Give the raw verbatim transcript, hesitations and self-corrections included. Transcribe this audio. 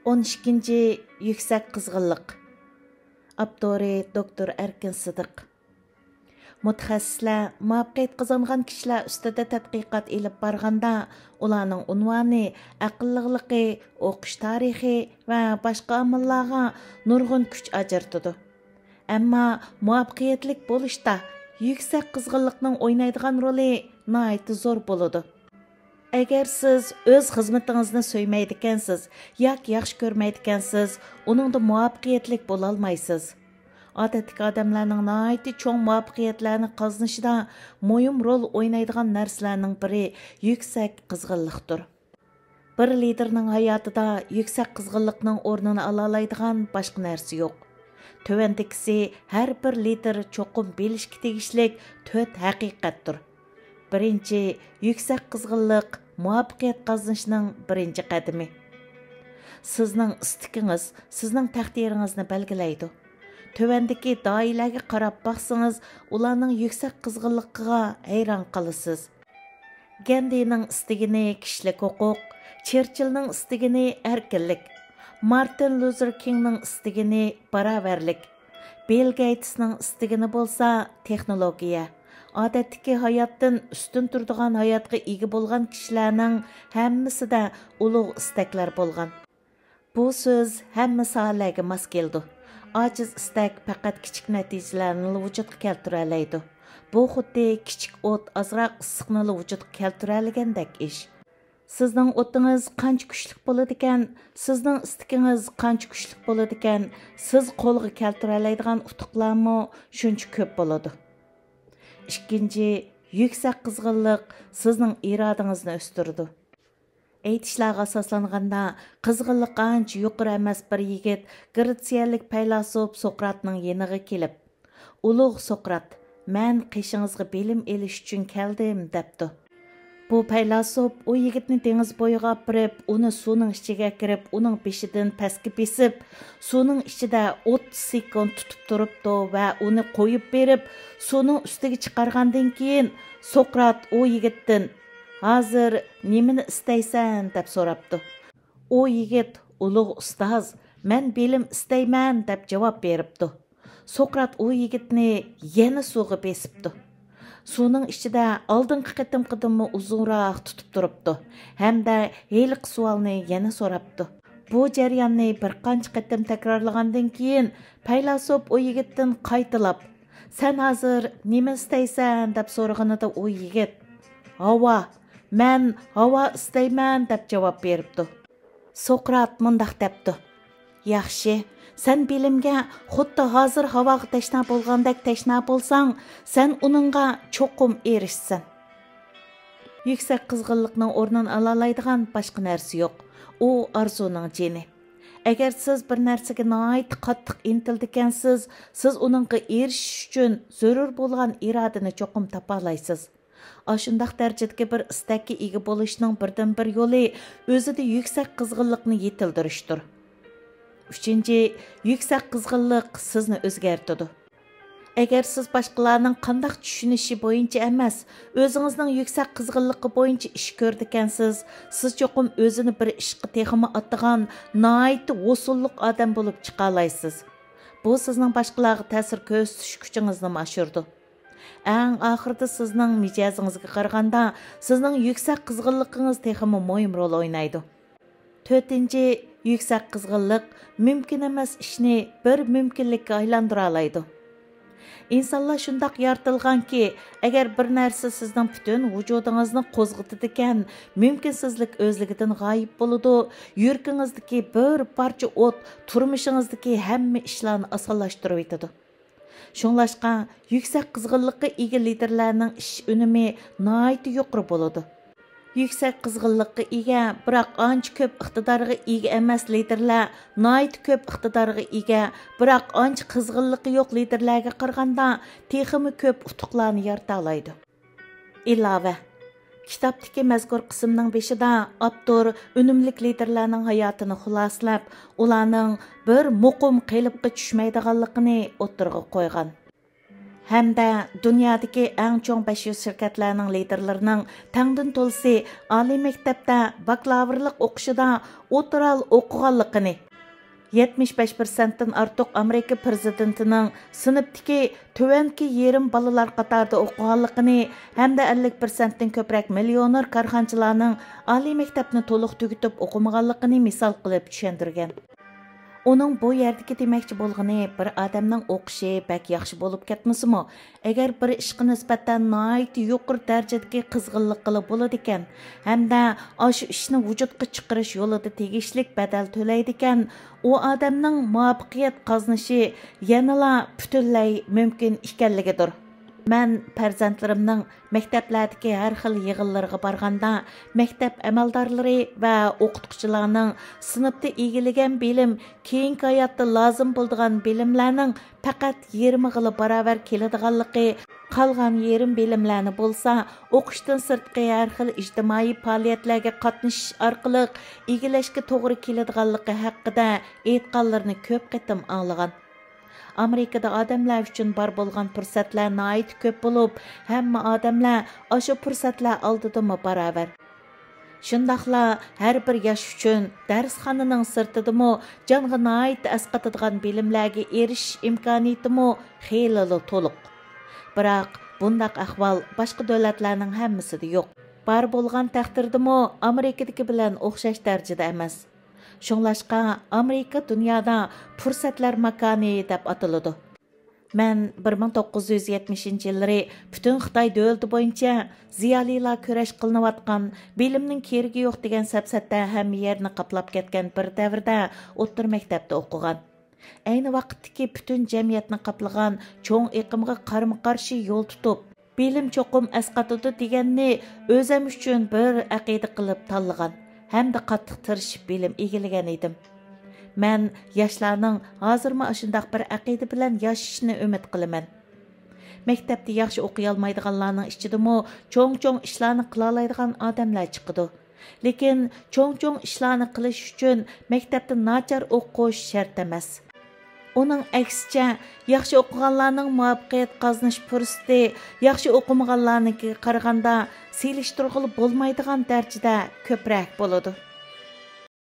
ئون ئىككىنچى، يۈكسەك قىزغىنلىق. ئاپتورى دوكتور ئەركىن سىدىق. مۇتەخەسسىسلەر مۇۋەپپەقىيەت قازانغان كىشىلەر ئۈستىدە تەتقىقات ئېلىپ بارغاندا، ئۇلارنىڭ ئۇنۋانى ئەقىللىقلىقى، ئوقۇش تارىخى ۋە باشقا ئامىللارغا نۇرغۇن كۈچ ئاجرىتىدۇ. ئەمما مۇۋەپپەقىيەتلىك بولۇشتا يۈكسەك قىزغىنلىقنىڭ ئوينايدىغان رولى ناھايىتى زور بولىدۇ. ئەگەر سىز ئۆز خىزمىتىڭىزنى سۆيمەيدىكەنسىز ياكى ياخشى كۆرمەيدىكەنسىز، ئۇنىڭدا مۇۋەپپەقىيەتلىك بولالمايسىز. ئادەتتىكى ئادەملەرنىڭ ناھايىتى چوڭ مۇۋەپپەقىيەتلەرنى قازىنىشىدا مۇھىم رول ئوينايدىغان نەرسىلەرنىڭ بىرى يۈكسەك قىزغىنلىقتۇر. بىر لىدېرنىڭ ھاياتىدا يۈكسەك قىزغىنلىقنىڭ ئورنىنى ئالالايدىغان باشقا نەرسە يوق. تۆۋەندىكىسى ھەر بىر لىدېر چوقۇم بىلىشكە تېگىشلىك تۆت ھەقىقەتتۇر. بىرىنچى، يۈكسەك قىزغىنلىق مۇۋەپپەقىيەت قازىنىشنىڭ بىرىنچى قەدىمى. سىزنىڭ ئىستىكىڭىز سىزنىڭ تەقدىرىڭىزنى بەلگىلەيدۇ. تۆۋەندىكى دائىرىلەرگە قاراپ باقسىڭىز، ئۇلارنىڭ يۈكسەك قىزغىنلىقىغا ھەيران قالىسىز. گەندىنىڭ ئىستىگىنى كىشىلىك ھوقۇق، چېرچىلنىڭ ئىستىگىنى ئەركىنلىك، مارتىن لۇزېر كىڭنىڭ ئىستىگىنى باراۋەرلىك، بىل گېيتسنىڭ ئىستىگىنى بولسا تېخنولوگىيە. ئادەتتىكى ھاياتتىن ئۈستۈن تۇرىدىغان ھاياتقا ئىگە بولغان كىشىلەرنىڭ ھەممىسىدە ئۇلۇغ ئىستەكلەر بولغان. بۇ سۆز ھەممە ساھەلەرگە ماس كېلىدۇ. ئاجىز ئىستەك پەقەت كىچىك نەتىجىلەرنىلا ۋۇجۇدقا كەلتۈرەلەيدۇ. بۇ خۇددى كىچىك ئوت ئازراق ئىسسىقنىلا ۋۇجۇدقا كەلتۈرەلىگەندەك ئىش. سىزنىڭ ئوتىڭىز قانچە كۈچلۈك بولىدىكەن، سىزنىڭ ئىستىكىڭىز قانچە كۈچلۈك بولىدىكەن، سىز قولغا كەلتۈرەلەيدىغان ئۇتۇقلارمۇ شۇنچە كۆپ بولىدۇ. ئىككىنچى، يۈكسەك قىزغىنلىق سىزنىڭ ئىرادىڭىزنى ئۆستۈرىدۇ. ئېيتىشلارغا ئاساسلانغاندا، قىزغىنلىقى ئانچە يۇقىرى ئەمەس بىر يىگىت گرېتسىيەلىك پەيلاسوپ سوقراتنىڭ يېنىغا كېلىپ، «ئۇلۇغ سوقرات، مەن قېشىڭىزغا بىلىم ئېلىش ئۈچۈن كەلدىم» دەپتۇ. بۇ پەيلاسوپ ئۇ يىگىتنى دېڭىز بويىغا ئاپىرىپ، ئۇنى سۇنىڭ ئىچىگە ئەكىرىپ، ئۇنىڭ بېشىدىن پەسكە بېسىپ، سۇنىڭ ئىچىدە ئوتتۇز سېكۇنت تۇتۇپ تۇرۇپتۇ ۋە ئۇنى قويۇپ بېرىپ، سۇنىڭ ئۈستىگە چىقارغاندىن كېيىن، سوقرات ئۇ يىگىتتىن، «ھازىر نېمىنى ئىستەيسەن؟» دەپ سوراپتۇ. ئۇ يىگىت، «ئۇلۇغ ئۇستاز، مەن بىلىم ئىستەيمەن» دەپ جاۋاب بېرىپتۇ. سوقرات ئۇ يىگىتنى يەنە سۇغا بېسىپتۇ. سۇنىڭ ئىچىدە ئالدىنقى قېتىمقىدىنمۇ ئۇزۇنراق تۇتۇپ تۇرۇپتۇ ھەمدە ھېلىقى سوئالنى يەنە سوراپتۇ. بۇ جەرياننى بىر قانچە قېتىم تەكرارلىغاندىن كېيىن، پەيلاسوپ ئۇ يىگىتتىن قايتىلاپ، «سەن ھازىر نېمە ئىستەيسەن؟» دەپ سورىغىنىدا، ئۇ يىگىت، «ھاۋا، مەن ھاۋا ئىستەيمەن» دەپ جاۋاب بېرىپتۇ. سوقرات مۇنداق دەپتۇ، «ياخشى، سەن بىلىمگە خۇددى ھازىر ھاۋاغا تەشنا بولغاندەك تەشنا بولساڭ، سەن ئۇنىڭغا چوقۇم ئېرىشىسەن.» يۈكسەك قىزغىنلىقنىڭ ئورنىنى ئالالايدىغان باشقا نەرسە يوق. ئۇ ئارزۇنىڭ جېنى. ئەگەر سىز بىر نەرسىگە ناھايىتى قاتتىق ئىنتىلىدىكەنسىز، سىز ئۇنىڭغا ئېرىشىش ئۈچۈن زۆرۈر بولغان ئىرادىنى چوقۇم تاپالايسىز. ئاشۇنداق دەرىجىدىكى بىر ئىستەككە ئىگە بولۇشنىڭ بىردىنبىر يولى ئۆزىدە يۈكسەك قىزغىنلىقنى يېتىلدۈرۈشتۇر. ئۈچىنچى، يۈكسەك قىزغىنلىق سىزنى ئۆزگەرتىدۇ. ئەگەر سىز باشقىلارنىڭ قانداق چۈشىنىشى بويىچە ئەمەس، ئۆزىڭىزنىڭ يۈكسەك قىزغىنلىقى بويىچە ئىش كۆرىدىكەنسىز، سىز چوقۇم ئۆزىنى بىر ئىشقا تېخىمۇ ئاتىغان ناھايىتى ھوسۇللۇق ئادەم بولۇپ چىقالايسىز. بۇ سىزنىڭ باشقىلارغا تەسىر كۆرسىتىش كۈچىڭىزنىمۇ ئاشۇرىدۇ. ئەڭ ئاخىرىدا سىزنىڭ مىجەزىڭىزگە قارىغاندا، سىزنىڭ يۈكسەك قىزغىنلىقىڭىز تېخىمۇ مۇھىم رول ئوينايدۇ. تۆتىنچى، يۈكسەك قىزغىنلىق مۇمكىن ئەمەس ئىشنى بىر مۇمكىنلىككە ئايلاندۇرالايدۇ. ئىنسانلار شۇنداق يارىتىلغانكى، ئەگەر بىر نەرسە سىزنىڭ پۈتۈن ۋۇجۇدىڭىزنى قوزغىتىدىكەن، مۇمكىنسىزلىك ئۆزلۈكىدىن غايىب بولىدۇ، يۈرىكىڭىزدىكى بىر پارچە ئوت تۇرمۇشىڭىزدىكى ھەممە ئىشلارنى ئاسانلاشتۇرۇۋېتىدۇ. شۇڭلاشقا، يۈكسەك قىزغىنلىققا ئىگە لىدېرلەرنىڭ ئىش ئۈنۈمى ناھايىتى يۇقىرى بولىدۇ. يۈكسەك قىزغىنلىققا ئىگە، بىراق ئانچە كۆپ ئىقتىدارغا ئىگە ئەمەس لىدېرلەر ناھايىتى كۆپ ئىقتىدارغا ئىگە، بىراق ئانچە قىزغىنلىقى يوق لىدېرلەرگە قارىغاندا تېخىمۇ كۆپ ئۇتۇقلارنى يارىتالايدۇ. ئىلاۋە. كىتابتىكى مەزكۇر قىسىمنىڭ بېشىدا ئاپتور ئۈنۈملۈك لىدېرلارنىڭ ھاياتىنى خۇلاسىلەپ، ئۇلارنىڭ بىر مۇقىم قېلىپقا چۈشمەيدىغانلىقىنى ئوتتۇرىغا قويغان. ھەمدە دۇنيادىكى ئەڭ چوڭ بەش يۈز شىركەتلەرنىڭ لىدىرلىرىنىڭ تەڭدىن تولىسى ئالىي مەكتەپتە باكلاۋرلىق ئوقۇشىدا ئوتتۇرا ھال ئوقۇغانلىقىنى، يەتمىش بەش پىرسەنتتىن ئارتۇق ئامېرىكا پىرېزىدېنتىنىڭ سىنىپتىكى تۆۋەنكى يېرىم بالىلار قاتارىدا ئوقۇغانلىقىنى ھەمدە ئەللىك پىرسەنتتىن كۆپرەك مىليونېر كارخانىچىلارنىڭ ئالىي مەكتەپنى تولۇق تۈگىتىپ ئوقۇمىغانلىقىنى مىسال قىلىپ چۈشەندۈرگەن. ئۇنىڭ بۇ يەردىكى دېمەكچى بولغىنى، بىر ئادەمنىڭ ئوقۇشى بەك ياخشى بولۇپ كەتمىسىمۇ، ئەگەر بىر ئىشقا نىسبەتەن ناھايىتى يۇقىرى دەرىجىدىكى قىزغىنلىق قىلىپ بولىدىكەن ھەمدە ئاشۇ ئىشنى ۋۇجۇدقا چىقىرىش يولىدا تېگىشلىك بەدەل تۆلەيدىكەن، ئۇ ئادەمنىڭ مۇۋەپپەقىيەت قازىنىشى يەنىلا پۈتۈنلەي مۇمكىن ئىكەنلىكىدۇر. مەن پەرزەنتلىرىمنىڭ مەكتەپلەردىكى ھەر خىل يىغىنلىرىغا بارغاندا، مەكتەپ ئەمەلدارلىرى ۋە ئوقۇتقۇچىلارنىڭ سىنىپتا ئىگىلىگەن بىلىم كېيىنكى ھاياتتا لازىم بولىدىغان بىلىملەرنىڭ پەقەت يېرىمىغىلا باراۋەر كېلىدىغانلىقى، قالغان يېرىم بىلىملەرنى بولسا ئوقۇشتىن سىرتقى ھەر خىل ئىجتىمائىي پائالىيەتلەرگە قاتنىشىش ئارقىلىق ئىگىلەشكە توغرا كېلىدىغانلىقى ھەققىدە ئېيتقانلىرىنى كۆپ قېتىم ئاڭلىغان. ئامېرىكىدا ئادەملەر ئۈچۈن بار بولغان پۇرسەتلەر ناھايىتى كۆپ بولۇپ، ھەممە ئادەملەر ئاشۇ پۇرسەتلەر ئالدىدىمۇ باراۋەر. شۇنداقلا ھەر بىر ياش ئۈچۈن دەرسخانىنىڭ سىرتىدىمۇ جانغا ناھايىتى ئەسقاتىدىغان بىلىملەرگە ئېرىشىش ئىمكانىيىتىمۇ خېلىلا تولۇق. بىراق، بۇنداق ئەھۋال باشقا دۆلەتلەرنىڭ ھەممىسىدە يوق. بار بولغان تەقدىردىمۇ ئامېرىكىدىكى بىلەن ئوخشاش دەرىجىدە ئەمەس. شۇڭلاشقا، ئامېرىكا دۇنيادا پۇرسەتلەر ماكانى دەپ ئاتىلىدۇ. مەن بىر مىڭ توققۇز يۈز يەتمىشىنچى يىللىرى پۈتۈن خىتاي دۆلىتى بويىچە زىيالىيلار كۈرەش قىلىنىۋاتقان، بىلىمنىڭ كېرىكى يوق دېگەن سەپسەتە ھەممە يەرنى قاپلاپ كەتكەن بىر دەۋردە ئوتتۇرا مەكتەپتە ئوقۇغان. ئەينى ۋاقىتتىكى پۈتۈن جەمئىيەتنى قاپلىغان چوڭ ئېقىمغا قارىمۇ قارشى يول تۇتۇپ، بىلىم چوقۇم ئەسقاتىدۇ دېگەننى ئۆزەم ئۈچۈن بىر ئەقىدە قىلىپ تاللىغان ھەمدە قاتتىق تىرىشىپ بىلىم ئىگىلىگەن ئىدىم. مەن ياشلارنىڭ ھازىرمۇ ئاشۇنداق بىر ئەقىدە بىلەن ياشىشىنى ئۈمىد قىلىمەن. مەكتەپتە ياخشى ئوقۇيالمايدىغانلارنىڭ ئىچىدىمۇ چوڭ-چوڭ ئىشلارنى قىلالايدىغان ئادەملەر چىقىدۇ. لېكىن چوڭ-چوڭ ئىشلارنى قىلىش ئۈچۈن مەكتەپتە ناچار ئوقۇش شەرت ئەمەس. ئۇنىڭ ئەكسىچە، ياخشى ئوقۇغانلارنىڭ مۇۋەپپەقىيەت قازىنىش پۇرسىتى ياخشى ئوقۇمىغانلارنىڭكىگە قارىغاندا سېلىشتۇرغىلى بولمايدىغان دەرىجىدە كۆپرەك بولىدۇ.